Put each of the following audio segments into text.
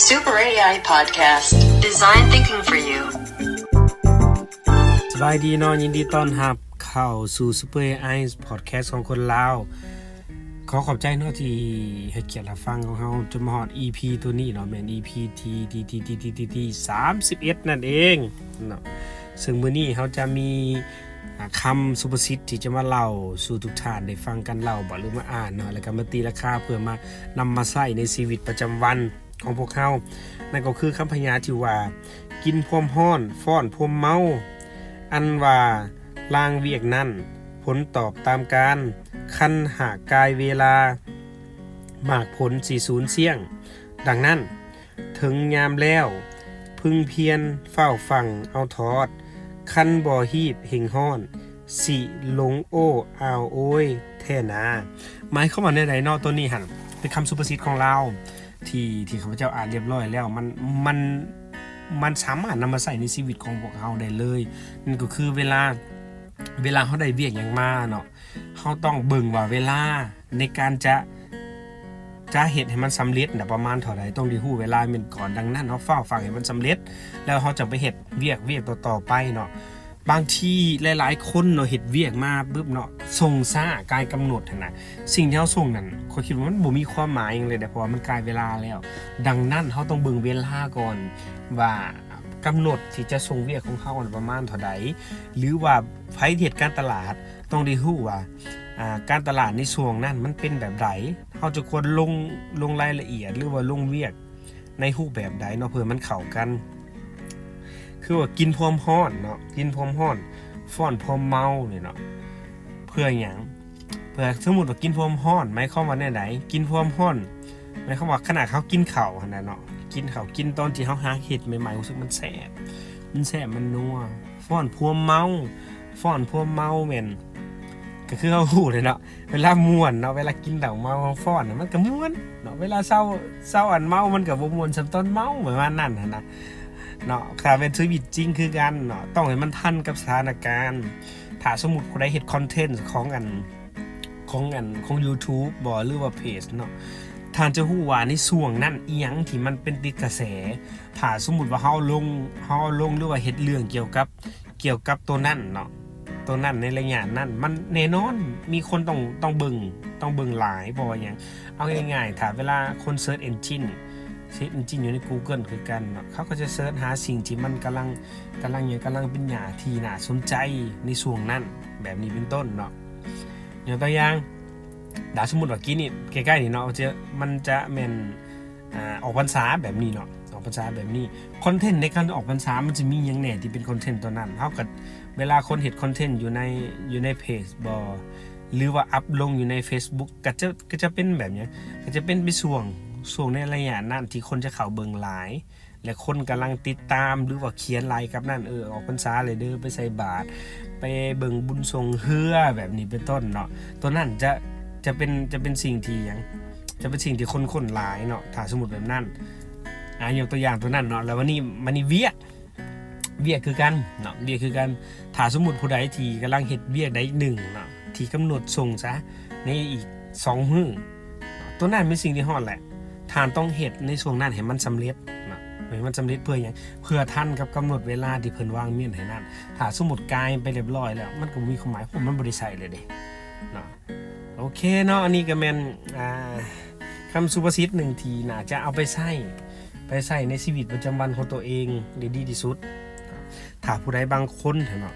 Super ເອໄອ Podcast. Design thinking for you. ສະບາຍດີເນາະ, ຍິນດີຕ້ອນຮັບເຂົ້າສູ່ Super ເອໄອ Podcast ຂອງຄົນລາວ. ຂໍຂອບໃຈເນາະທີ່ໃຫ້ກຽດຮັບຟັງຂອງເຮົາຈົນມາຮອດ ອີພີ ໂຕນີ້ເນາະ, ແມ່ນ ອີພີ ທີ ທີ ທີ ສາມສິບເອັດ ນັ້ນເອງເນາະ. ເຊິ່ງມື້ນີ້ເຮົາຈະມີ ອ່າ ຄຳສຸພາສິດທີ່ຈະມາເລົ່າສູ່ທຸກທ່ານໄດ້ຟັງກັນເລົ່າບໍ ຫຼືມາອ່ານເນາະ, ແລ້ວກໍມາຕີລາຄາເພື່ອມານຳມາໃຊ້ໃນຊີວິດປະຈຳວັນຂອງພວກເຮົາ. ນັ້ນກໍຄືຄຳພະຍາທີ່ວ່າ ກິນພວມຮ້ອນ ຟ້ອນພວມເມົາ. ອັນວ່າລາງວຽກນັ້ນ ຜົນຕອບຕາມການ, ຄັນຫາກກາຍເວລາ ໝາກຜົນຊິສູນສ້ຽງ. ດັ່ງນັ້ນ ເຖິງຍາມແລ້ວ ເພິ່ງພຽນຟ້າວຟັ່ງເອົາທອດ, ຄັນບໍ່ຮີບເລັ່ງຮ້ອນ ຊິຫຼົງໂອ້ອາວໂອຍແທ້ນາ. ໝາຍຄວາມວ່າແນວໃດເນາະ? ໂຕນີ້ຫັ້ນເປັນຄຳສຸພາສິດຂອງລາວ ທີ່ ທີ່ຂ້າພະເຈົ້າອ່ານລຽບຮ້ອຍແລ້ວ ມັນ ມັນ ມັນສາມາດນຳມາໃຊ້ໃນຊີວິດຂອງພວກເຮົາໄດ້ເລີຍ. ນັ້ນກໍຄືເວລາ ເວລາເຮົາໄດ້ວຽກຫຍັງມາເນາະ, ເຮົາຕ້ອງເບິ່ງວ່າເວລາໃນການຈະ ຈະເຮັດໃຫ້ມັນສຳເລັດນະປະມານເທົ່າໃດ, ຕ້ອງໄດ້ຮູ້ເວລາແມ່ນກ່ອນ. ດັ່ງນັ້ນ ເຮົາຟ້າວຟັ່ງໃຫ້ມັນສຳເລັດ ແລ້ວເຮົາຈະໄປເຮັດວຽກ ວຽກຕໍ່ໆໄປເນາະ. ບາງທີຫຼາຍໆຄົນເນາະ ເຮັດວຽກມາປຶບເນາະ ສົ່ງຊ້າ ກາຍກຳນົດຫັ້ນນະ, ສິ່ງທີ່ເຮົາສົ່ງນັ້ນ ຂ້ອຍຄິດວ່າມັນບໍ່ມີຄວາມໝາຍຫຍັງເລີຍເດ້ ເພາະວ່າມັນກາຍເວລາແລ້ວ. ດັ່ງນັ້ນ ເຮົາຕ້ອງເບິ່ງເວລາກ່ອນວ່າ ກຳນົດທີ່ຈະສົ່ງວຽກຂອງເຮົານັ້ນປະມານເທົ່າໃດ ຫຼືວ່າໃຜເຮັດການຕະຫຼາດ ຕ້ອງໄດ້ຮູ້ວ່າ ອ່າ ການຕະຫຼາດໃນຊ່ວງນັ້ນມັນເປັນແບບໃດ, ເຮົາຈະຄວນລົງ ລົງລາຍລະອຽດ ຫຼືວ່າລົງວຽກໃນຮູບແບບໃດເນາະ ເພື່ອມັນເຂົ້າກັນ. ຄືວ່າກິນພວມຮ້ອນເນາະ, ກິນພວມຮ້ອນ ຟ້ອນພວມເມົານີ້ເນາະ, ເພື່ອຫຍັງ? ເພື່ອ ສົມມຸດວ່າກິນພວມຮ້ອນ ໝາຍຄວາມວ່າແນວໃດ? ກິນພວມຮ້ອນ ໝາຍຄວາມວ່າຂະໜາດເຮົາກິນເຂົ້າຫັ້ນນະເນາະ, ກິນເຂົ້າ ກິນຕອນທີ່ເຮົາຫາເຮັດໃໝ່ໆ ຮູ້ສຶກມັນແຊບ ມັນແຊບ ມັນນົວ. ຟ້ອນພວມເມົາ ຟ້ອນພວມເມົາແມ່ນ ກໍຄືເຮົາຮູ້ແຫຼະເນາະ, ເວລາມ່ວນເນາະ ເວລາກິນເຫຼົ້າເມົາເຮົາຟ້ອນນະ ມັນກໍມ່ວນເນາະ, ເວລາເຊົາ ເຊົາອັນເມົາ ມັນກໍບໍ່ມ່ວນສ່ຳຕອນເມົາ ປະມານນັ້ນຫັ້ນນະເນາະ. ຖ້າແມ່ນຊີວິດຈິງຄືກັນເນາະ, ຕ້ອງໃຫ້ມັນທັນກັບສະຖານະການ. ຖ້າສົມມຸດຜູ້ໃດເຮັດຄອນເທັນຂອງອັນ ຂອງອັນ ຂອງ YouTube ບໍ ຫຼືວ່າເພຈເນາະ, ທ່ານຈະຮູ້ວ່າໃນຊ່ວງນັ້ນ ອີ່ຫຍັງທີ່ມັນເປັນຕິດກະແສ. ຖ້າສົມມຸດວ່າເຮົາລົງ ເຮົາລົງ ຫຼືວ່າເຮັດເລື່ອງກ່ຽວກັບ ກ່ຽວກັບໂຕນັ້ນເນາະ, ໂຕນັ້ນໃນໄລຍະນັ້ນ ມັນແນ່ນອນມີຄົນຕ້ອງ ຕ້ອງເບິ່ງ ຕ້ອງເບິ່ງຫຼາຍ. ເພາະວ່າຫຍັງ? ເອົາງ່າຍໆ ຖ້າເວລາຄົນເສີດເອັນຈິນ ເສີດເອັນຈິນຢູ່ໃນ Google ຄືກັນເນາະ, ເຂົາກໍຈະເສີດຫາສິ່ງທີ່ມັນກຳລັງ ກຳລັງຫຍັງ ກຳລັງເປັນຫຍ້າທີ່ໜ້າສົນໃຈໃນຊ່ວງນັ້ນ ແບບນີ້ເປັນຕົ້ນເນາະ. ຍົກຕົວຢ່າງ ຖ້າສົມມຸດວ່າກີ້ນີ້ ໃກ້ໆນີ້ເນາະ ຈະ ມັນຈະແມ່ນ ອ່າ ອອກພັນສາແບບນີ້ເນາະ, ອອກພັນສາແບບນີ້ ຄອນເທັນໃນການອອກພັນສາມັນຈະມີຫຍັງແດ່ທີ່ເປັນຄອນເທັນຕອນນັ້ນ? ເຮົາກໍ ເວລາຄົນເຮັດຄອນເທັນຢູ່ໃນ ຢູ່ໃນເພຈບໍ ຫຼືວ່າອັບລົງຢູ່ໃນ Facebook ກໍຈະ ກໍຈະເປັນແບບຫຍັງ? ກໍຈະເປັນໄປຊ່ວງ ຊ່ວງໃນໄລຍະນັ້ນທີ່ຄົນຈະເຂົ້າເບິ່ງຫຼາຍ ແລະ ຄົນກຳລັງຕິດຕາມ ຫຼືວ່າຂຽນໄລ່ກັບນັ້ນ ເອີ ອອກພັນສາແລ້ວເດີ ໄປໃສ່ບາດ ໄປເບິ່ງບຸນຊ່ວງເຮືອ ແບບນີ້ເປັນຕົ້ນເນາະ. ໂຕນັ້ນຈະ ຈະເປັນ ຈະເປັນສິ່ງທີ່ຫຍັງ? ຈະເປັນສິ່ງທີ່ຄົນຄົ້ນຫຼາຍເນາະ ຖ້າສົມມຸດແບບນັ້ນ. ອາ ຍົກຕົວຢ່າງໂຕນັ້ນເນາະ. ແລ້ວບາດນີ້ ບາດນີ້ວຽກ ວຽກຄືກັນເນາະ ວຽກຄືກັນ. ຖ້າສົມມຸດຜູ້ໃດທີ່ກຳລັງເຮັດວຽກໃດໜຶ່ງເນາະ ທີ່ກຳນົດສົ່ງຊະໃນອີກສອງມື້ ໂຕນັ້ນເປັນສິ່ງທີ່ຮອດແຫຼະ. ທ່ານຕ້ອງເຮັດໃນຊ່ວງນັ້ນໃຫ້ມັນສຳເລັດເນາະ, ໃຫ້ມັນສຳເລັດເພື່ອຫຍັງ? ເພື່ອທັນກັບກຳນົດເວລາທີ່ເພິ່ນວາງມຽນໃຫ້ນັ້ນ. ຖ້າສົມມຸດກາຍໄປລຽບລ້ອຍແລ້ວ ມັນກໍບໍ່ມີຄວາມໝາຍ ເພາະມັນບໍ່ໄດ້ໃຊ້ເລີຍເດ້ເນາະ. ໂອເຄເນາະ, ອັນນີ້ກໍແມ່ນ ອ່າ ຄຳສຸພາສິດໜຶ່ງທີ່ໜ້າຈະເອົາໄປໃຊ້ ໄປໃຊ້ໃນຊີວິດປະຈຳວັນຂອງຕົວເອງໄດ້ດີທີ່ສຸດ. ຖ້າຜູ້ໃດບາງຄົນເນາະ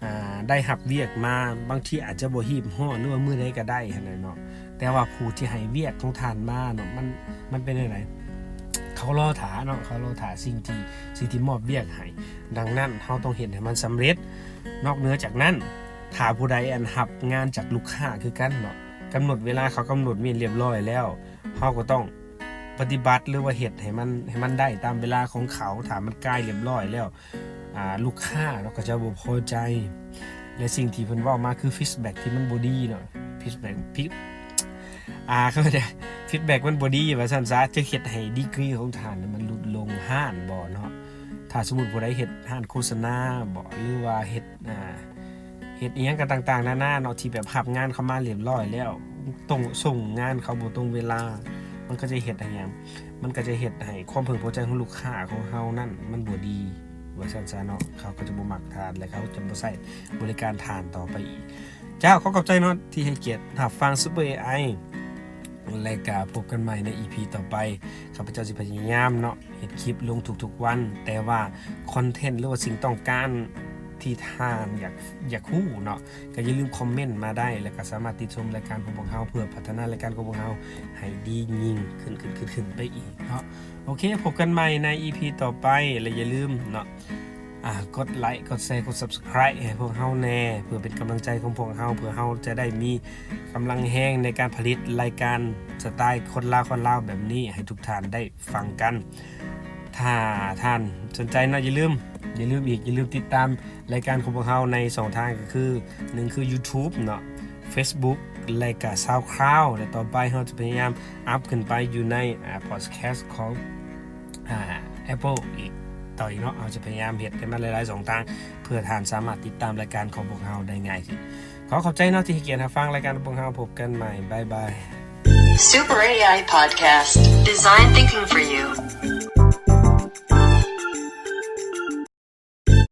ອ່າ ໄດ້ຮັບວຽກມາ ບາງທີອາດຈະບໍ່ຮີບຮ້ອນ ຫຼືວ່າມື້ໃດກໍໄດ້ຫັ້ນແຫຼະເນາະ, ແຕ່ວ່າຜູ້ທີ່ໃຫ້ວຽກຂອງທ່ານມາເນາະ ມັນ ມັນເປັນຈັ່ງໃດ? ເຂົາລໍຖ້າເນາະ, ເຂົາລໍຖ້າສິ່ງທີ່ ສິ່ງທີ່ມອບວຽກໃຫ້. ດັ່ງນັ້ນ ເຮົາຕ້ອງເຮັດໃຫ້ມັນສຳເລັດ. ນອກເໜືອຈາກນັ້ນ ຖ້າຜູ້ໃດອັນຮັບງານຈາກລູກຄ້າຄືກັນເນາະ, ກຳນົດເວລາເຂົາກຳນົດມີດລຽບລ້ອຍແລ້ວ ເຮົາກໍຕ້ອງປະຕິບັດ ຫຼືວ່າເຮັດໃຫ້ມັນ ໃຫ້ມັນໄດ້ຕາມເວລາຂອງເຂົາ. ຖ້າມັນກາຍລຽບລ້ອຍແລ້ວ ອ່າ ລູກຄ້າເນາະ ເຂົາເຈົ້າບໍ່ພໍໃຈ ແລະ ສິ່ງທີ່ເພິ່ນເວົ້າມາຄື feedback ທີ່ມັນບໍ່ດີເນາະ, feedback ຜິດ ອ່າ ເຂົາເອີ້ນ feedback ມັນບໍ່ດີວ່າຊັ້ນຊະ, ຈະເຮັດໃຫ້ດີກຣີຂອງທ່ານມັນຫຼຸດລົງ. ຮ້ານບໍເນາະ, ຖ້າສົມມຸດຜູ້ໃດເຮັດຮ້ານໂຄສະນາບໍ ຫຼືວ່າເຮັດ ອ່າ ເຮັດອີ່ຫຍັງກໍຕ່າງໆນານາເນາະ ທີ່ແບບຮັບງານເຂົ້າມາລຽບລ້ອຍແລ້ວ ຕ້ອງສົ່ງງານເຂົາບໍ່ຕົງເວລາ ມັນກໍຈະເຮັດໃຫ້ຫຍັງ? ມັນກໍຈະເຮັດໃຫ້ຄວາມເພິ່ງພໍໃຈຂອງລູກຄ້າຂອງເຮົານັ້ນມັນບໍ່ດີ ວ່າຊັ້ນຊະເນາະ. ເຂົາກໍຈະບໍ່ມັກທ່ານ ແລະ ເຂົາຈະບໍ່ໃຊ້ບໍລິການທ່ານຕໍ່ໄປອີກ. ເຈົ້າ ຂໍຂອບໃຈເນາະ ທີ່ໃຫ້ກຽດຮັບຟັງ Super ເອໄອ ແລະ ກໍພົບກັນໃໝ່ໃນ ອີ ພີ ຕໍ່ໄປ. ຂ້າພະເຈົ້າຊິພະຍາຍາມເນາະ ເຮັດຄລິບລົງທຸກໆວັນ, ແຕ່ວ່າຄອນເທັນ ຫຼືວ່າສິ່ງຕ້ອງການທີ່ທ່ານຢາກ ຢາກຮູ້ເນາະ ກໍຢ່າລືມຄອມເມັນມາໄດ້ ແລະ ກໍສາມາດຕິດຊົມລາຍການຂອງພວກເຮົາ ເພື່ອພັດທະນາລາຍການຂອງພວກເຮົາໃຫ້ດີຍິ່ງຂຶ້ນ ຂຶ້ນ ຂຶ້ນ ຂຶ້ນໄປອີກເນາະ. ໂອເຄ ພົບກັນໃໝ່ໃນ ອີ ພີ ຕໍ່ໄປ ແລະ ຢ່າລືມເນາະ ອ່າ ກົດໄລ ກົດແຊ ກົດ Subscribe ໃຫ້ພວກເຮົາແດ່ ເພື່ອເປັນກຳລັງໃຈຂອງພວກເຮົາ ເພື່ອເຮົາຈະໄດ້ມີກຳລັງແຮງໃນການຜະລິດລາຍການສະໄຕລ໌ຄົນລາວ ຄົນລາວແບບນີ້ໃຫ້ທຸກທ່ານໄດ້ຟັງກັນ. ຖ້າທ່ານສົນໃຈເນາະ ຢ່າລືມ ຢ່າລືມອີກ ຢ່າລືມຕິດຕາມລາຍການຂອງພວກເຮົາໃນຊ່ອງທາງ ກໍຄື ໜຶ່ງ ຄື YouTube ເນາະ Facebook ແລະ ກໍ SoundCloud ແລະ ຕໍ່ໄປເຮົາຈະພະຍາຍາມອັບຂຶ້ນໄປຢູ່ໃນ ອ່າ Podcast ຂອງ ອ່າ Apple ອີກ ຕໍ່ອີກເນາະ. ເຮົາຈະພະຍາຍາມເຮັດໃຫ້ມັນຫຼາຍໆຊ່ອງທາງ ເພື່ອທ່ານສາມາດຕິດຕາມລາຍການຂອງພວກເຮົາໄດ້ງ່າຍຂຶ້ນ. ຂໍຂອບໃຈເນາະ ທີ່ໃຫ້ກຽດຮັບຟັງລາຍການຂອງພວກເຮົາ. ພົບກັນໃໝ່. ບາຍບາຍ. Super ເອໄອ Podcast. Design thinking for you.